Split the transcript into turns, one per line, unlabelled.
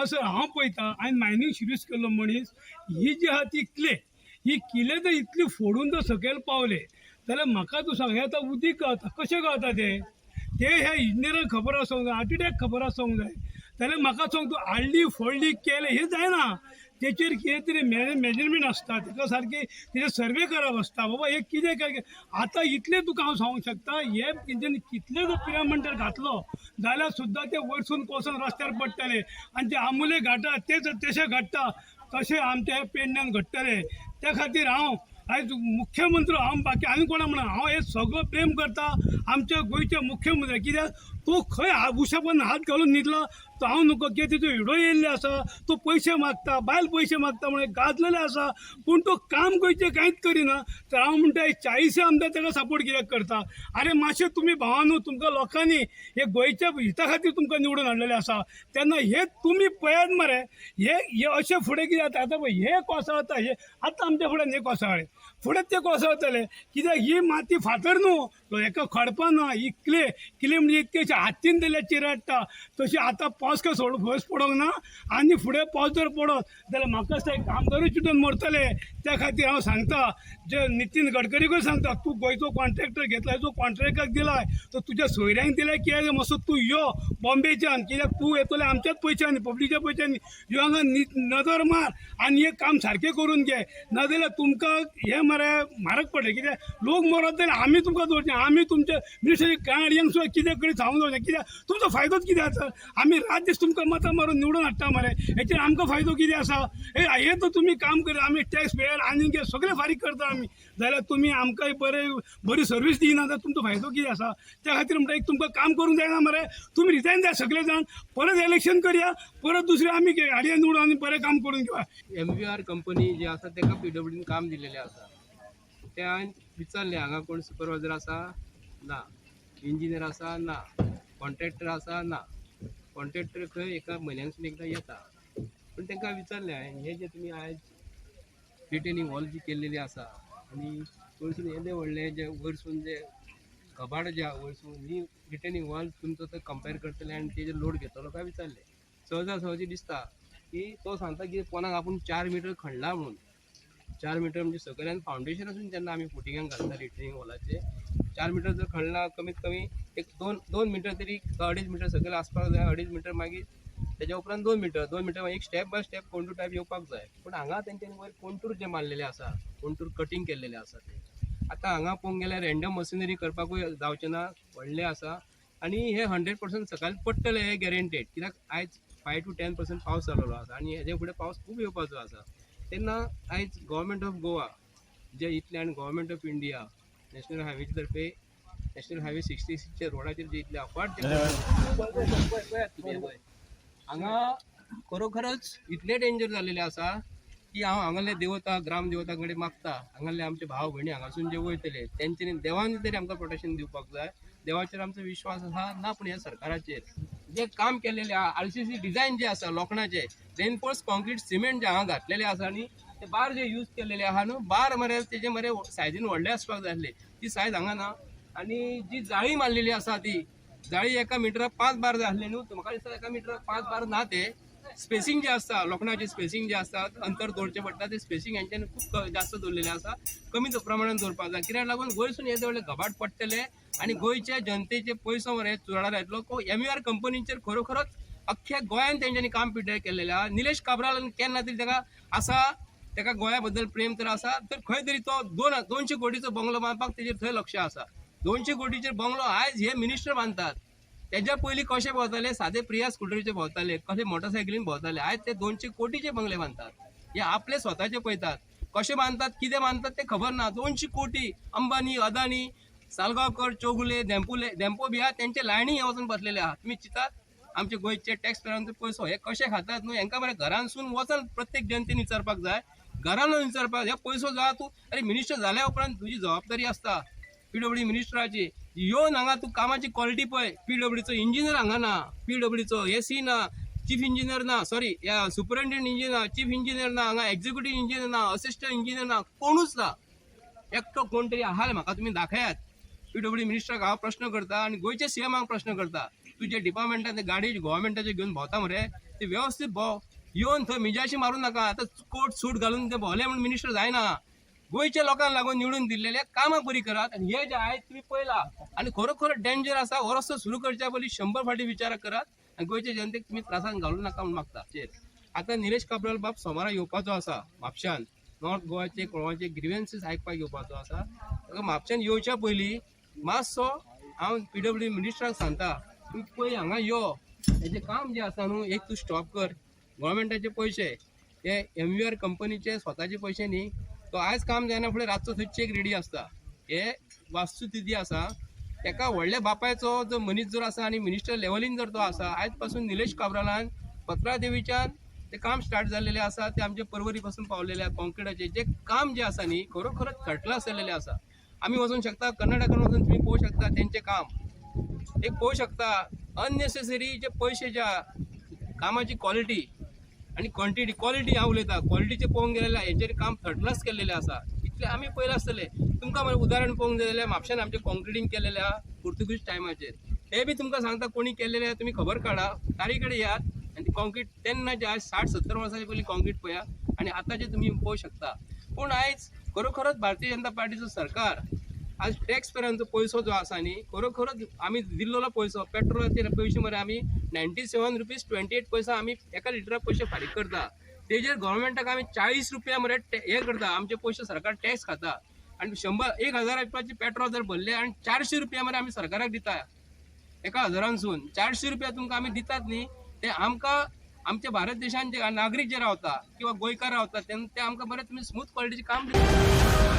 हांगासर हांव पळयता, हांवें मायनींग सर्वीस केल्लो मनीस. ही जी आहा ती क्ले, ही किले जर इतली फोडून जर सकयल पावले जाल्यार म्हाका तूं सांग, हें आतां उदीक गावता कशें गावता तें? तें ह्या इंजिनियरांक खबर आसूंक जाय, आर्किटेक्ट खबर आसूंक जाय. जाल्यार म्हाका सांग तूं, हाडली फोडली केलें हें जायना. तेचेर कितें तरी मेजरमेंट आसता, ताका सारकें तेजेर सर्वे करप आसता, बाबा हें कितें काय. आतां इतलें तुका हांव सांगूंक शकता, हे तेंच्यांनी कितले जर पिरामिड जर घातलो जाल्यार सुद्दां ते वयरसून कोसळून रस्त्यार पडटले आनी ते आंबोले घाटा तेच तशें घडटा तशें आमच्या ह्या पेडण्यान घडटलें. त्या खातीर हांव आयज मुख्यमंत्री, हांव बाकी आनी कोणा म्हणा, हांव हे सगळो प्रेम करता आमच्या गोंयच्या मुख्यमंत्री. कित्याक तो खंय उशा पण हात घालून न्हिदलो तो हांव नको. कित्याक तेजो हिडो येयल्ले आसा, तो पयशे मागता, बायल पयशे मागता म्हणून गाजलेले आसा, पूण तो काम गोंयचें कांयच करिना. तर हांव म्हणटा, 40 आमदार ताका सपोर्ट कित्याक करता? आरे, मातशें तुमी भावानू, तुमकां लोकांनी हे गोंयच्या हिता खातीर तुमकां निवडून हाडलेलें आसा, तेन्ना हे तुमी पळयात मरे. हे हे अशें फुडें कितें जाता? आतां पळय, हे कोसळता, हे आतां आमच्या फुड्यान हे कोसळ्ळे, फुडें ते कोसळतले. कित्याक ही माती फातर न्हू, हेका खडपां ना, ही क्ले. क्ले म्हणजे इतके अशें हातीन दिल्यार चिरडटा तशी. आतां पावस काय सोड फस पडोंक ना आनी फुडें पावस जर पडत जाल्यार म्हाका दिसता एक आमदारूय चिंतून मरतले. त्या खातीर हांव सांगता, जे नितीन गडकरीकूय सांगता, तूं गोंयचो कॉन्ट्रॅक्टर घेतलाय, जो कॉन्ट्रॅक्टाक दिलाय तो तुज्या सोयऱ्यांक दिलाय कित्याक? मातसो तूं यो बॉम्बेच्यान, कित्याक तूं येतले आमच्याच पयशांनी, पब्लिकच्या पयशांनी. यो हांगा, नदर मार आनी हे काम सारकें करून घे. नाजाल्यार तुमकां हें मरे म्हारग पडलें. कित्याक लोक मरत जाल्यार आमी तुमकां दवरचें, आमी तुमचे मिनिस्टरी गाडयांक सुद्दां कितें करीत सांगून दवरचें. कित्याक तुमचो फायदोच कितें आसा? आमी रात दीस तुमकां मतां मारून निवडून हाडटा मरे, हेचेर आमकां फायदो कितें आसा? हे हे तर तुमी काम करीत, आमी टॅक्स पेयर आनी कितें सगळें फारीक करता आमी, जाल्यार तुमी आमकां बरें बरी सर्वीस दिना जाल्यार तुमचो फायदो कितें आसा? त्या खातीर म्हणटा, एक तुमकां काम करूंक जायना मरे, तुमी रिजायन जाय सगळे जाण, परत इलेक्शन करया, परत दुसरे आमी हाडया निवडून आनी बरें काम करून घेवया.
एमव्हीआर कंपनी जी आसा, ताका पीडब्ल्यूडीन काम दिलेलें आसा. ते हांवें विचारलें, हांगा कोण सुपरवायजर आसा? ना. इंजिनियर आसा? ना. कॉन्ट्रॅक्टर आसा? ना. कॉन्ट्रॅक्टर खंय एका म्हयन्यानसून एकदां येता. पूण तांकां विचारलें हांवें, हें जें तुमी आयज रिटेनिंग वॉल जी केल्लेली आसा आनी वयरसून येदे व्हडलें जे वयरसून जे कबाड जे आहा वयरसून, ही रिटेनिंग वॉल तुमचो तो कंपेर करतले आनी तेजेर लोड घेतलो काय विचारलें. सहजा सहजी दिसता की तो सांगता की कोणाक आपूण 4 मिटर खणला म्हणून. 4 मिटर म्हणजे सकयल्यान फावंडेशनासून जेन्ना आमी फुटिंगाक घालता रिटेनिंग वॉलाचे, 4 मिटर जर खणला, कमीत कमी एक दोन दोन मिटर तरी, 2.5 मिटर सकयल आसपाक जाय, 2.5 मिटर, मागीर तेज्या उपरांत 2 मिटर, 2 मिटर, मागीर एक स्टेप बाय स्टेप कोंटूर टायप येवपाक जाय. पूण हांगा तेंच्यांनी वयर कोंटूर जे मारलेले आसा, कोंटूर कटींग केल्लेले आसा ते. आतां हांगा पळोवंक गेल्यार रँडम मशिनरी करपाकूय जावचें ना, व्हडलें आसा आनी हे 100% सकाळी पडटले हे गॅरंटेड. कित्याक आयज 5 टू 10% पावस जालेलो आसा आनी हेजे फुडें पावस खूब येवपाचो आसा. तेन्ना आयज गव्हर्मेंट ऑफ गोवा जे इतले आनी गव्हर्मेंट ऑफ इंडिया नॅशनल हायवेचे तर्फे, नॅशनल हायवे 66च्या रोडाचेर जे इतले अफाट जे पळयात तुमी, पळय हांगा खरोखरच इतले डेंजर जाल्लेले आसा की हांव हांगासरले देवता, ग्राम देवता कडेन मागता, हांगासरले आमचे भाव भयणी हांगासून जे वयतले तेंच्यांनी देवान तरी आमकां प्रोटेक्शन दिवपाक जाय. देवाचेर आमचो विश्वास आसा ना, पूण ह्या सरकाराचेर जे काम केल्लेले आहा, आरसीसी डिझायन जे आसा, लोखणाचे रेनफोर्स कॉन्क्रीट सिमेंट जे हांगा घातलेले आसा आनी ते बार जे यूज केलेले आहा न्हू, बार मरे तेजे मरे सायजीन व्हडले आसपाक जाय आसले, ती सायज हांगा ना. आनी जी जाळी मारलेली आसा, ती जाळी 1 मिटराक 5 बार जाय आसले न्हू, म्हाका दिसता 1 मिटराक 5 बार ना. ते स्पेसिंग जे आसता, लोखणाचे स्पेसिंग जे आसता, अंतर दवरचें पडटा, ते स्पेसिंग हेंच्यांनी खूब जास्त दवरलेलें आसा. कमी प्रमाणान दवरपाक जाय. कित्याक लागून वयरसून येदे व्हडले घबाड पडटले आनी गोंयच्या जनतेचे पयसो मरे चुराडार येतलो. एमव्हीआर कंपनीचेर खरोखरच अख्ख्या गोंयान तेंच्यांनी काम पिड्ड्यार केल्लेलें आहा. निलेश काब्राल केन्ना तरी ताका आसा, ताका गोंया बद्दल प्रेम तर आसा, तर खंय तरी तो 200 कोटीचो बंगलो बांदपाक तेजेर थंय लक्ष आसा. 200 कोटीचेर बंगलो आयज हे मिनिस्टर बांदतात. तेज्या पयलीं कशे भोंवताले? सादे प्रिया स्कुटरीचे भोंवताले, कशे मोटरसायकलीन भोंवताले. आयज ते 200 कोटीचे बंगले बांदतात. हे आपले स्वताचे पळयतात, कशे बांदतात, कितें बांदतात तें खबर ना. 200 कोटी अंबानी, अदानी, सालगांवकर, चौगुले, धेंपुले, धेंपो बी आहा, तेंचे लायनी हे वचून बसलेले आहा. तुमी चिंतात, आमचे गोंयचे टॅक्स पेयरांचो पयसो हे कशे खातात न्हू? हेंकां मरे घरांसून वचून प्रत्येक जनतेन विचारपाक जाय, घरान विचारपाक. हे पयसो जा तूं, अरे मिनिस्टर जाल्या उपरांत तुजी जबाबदारी आसता पीडब्ल्यू मिनिस्टराची. येवन हांगा तूं कामाची क्वॉलिटी पळय. पीडब्ल्यूचो इंजिनियर हांगा ना, पीडब्ल्यूचो एसी ना, चीफ इंजिनियर ना, सॉरी, सुपरिटेंडंट इंजिनियर ना, चीफ इंजिनियर ना, हांगा एक्झिक्युटीव इंजिनियर ना, असिस्टंट इंजिनियर ना, कोणूच ना. एकटो कोण तरी आहा म्हाका तुमी दाखयात. पीडब्ल्यू मिनिस्टराक हांव प्रश्न करता आनी गोंयच्या सीएमाक प्रश्न करता. तुजी तुजे डिपार्टमेंटान ते गाडी गोवोरमेंटाचे घेवन भोंवता मरे, ते वेवस्थीत भोंव. येवन थंय मिजाशी मारूं नाका. आतां कोट सूट घालून ते भोंवले म्हूण मिनिस्टर जायना. गोंयच्या लोकांक लागून निवडून दिल्लेले कामां बरी करात. आनी हे जे आयज तुमी पळयला आनी खरोखर डेंजर आसा. हो रस्तो सुरू करच्या पयलीं 100 फावटी विचार करात आनी गोंयच्या जनतेक तुमी त्रासान घालूं नाका म्हूण मागता. चेर आतां निलेश काब्राल बाब सोमारा येवपाचो आसा म्हापश्यान, नॉर्थ गोवाचे कोळवाचे ग्रिव्हन्सीस आयकपाक येवपाचो आसा. ताका म्हापश्यान येवच्या पयलीं मातसो हांव पीडब्ल्यू मिनिस्टराक सांगता, तुमी पळय हांगा यो, हेजें काम जें आसा न्हू एक तूं स्टॉप कर. गोवोरमेंटाचे पयशे हे एमवीआर कंपनीचे स्वताचे पयशे न्ही. तो आयज काम जायना फुडें रातचो थंय चेक रेडी आसता. हे वास्तुस्थिती आसा. एका व्हडल्या बापायचो जो मनीस जर आसा आनी मिनिस्टर लेवलीन जर तो आसा, आयज पासून निलेश काब्रालान पत्रादेवीच्यान ते काम स्टार्ट जाल्लेलें आसा, ते आमचे परवरी पासून पावलेले आसा. कॉन्क्रिटाचें जें काम जें आसा न्ही खरोखरच थर्ड क्लास जाल्लेलें आसा. आमी वचूंक शकता कर्नाटकान, वचून तुमी पळोवंक शकता तेंचें काम एक पळोवंक शकता. अननेसेसरी जे पयशे ज्या कामाची क्वॉलिटी आनी क्वॉन्टिटी, क्वॉलिटी हांव उलयता, क्वॉलिटीचें पळोवंक गेल्यार हेंचेर काम थर्ड क्लास केल्लेलें आसा. इतलें आमी पळयलां आसतलें. तुमकां मागीर उदाहरण पळोवंक जाय जाल्यार म्हापश्यान आमचें कॉन्क्रिटींग केल्लेलें आहा पुर्तुगीज टायमाचेर, हें बी तुमकां सांगता कोणी केल्लेलें आहा. तुमी खबर काडा, तारी कडेन येयात आनी ती कॉन्क्रीट तेन्ना जे आयज 60-70 वर्सांचे पयलीं कॉन्क्रीट पळया आनी आतांचें तुमी पळोवंक शकता. पूण आयज खरोखरच भारतीय जनता पार्टीचो सरकार आज टॅक्स पेरांचो पयसो जो आसा न्ही, खरोखरच आमी दिल्लोलो पयसो पेट्रोलाचेर पयशे मरे आमी 97 रुपीज 28 पैसा आमी एका लिटराक पयशे फारीक करता. तेजेर गोवोरमेंटाक आमी 40 रुपया मरे हे करता. आमचे पयशे सरकार टॅक्स खाता आनी 100 1000 रुपयाचे पेट्रोल जर भरले आनी 400 रुपया मरे आमी सरकाराक दिता. एका हजारांसून 400 रुपया तुमकां आमी दितात न्ही, ते आमकां आमच्या भारत देशान जे नागरीक जे रावता किंवा गोंयकार रावता तेन्ना ते आमकां बरें तुमी स्मूथ क्वॉलिटीचें काम दिता.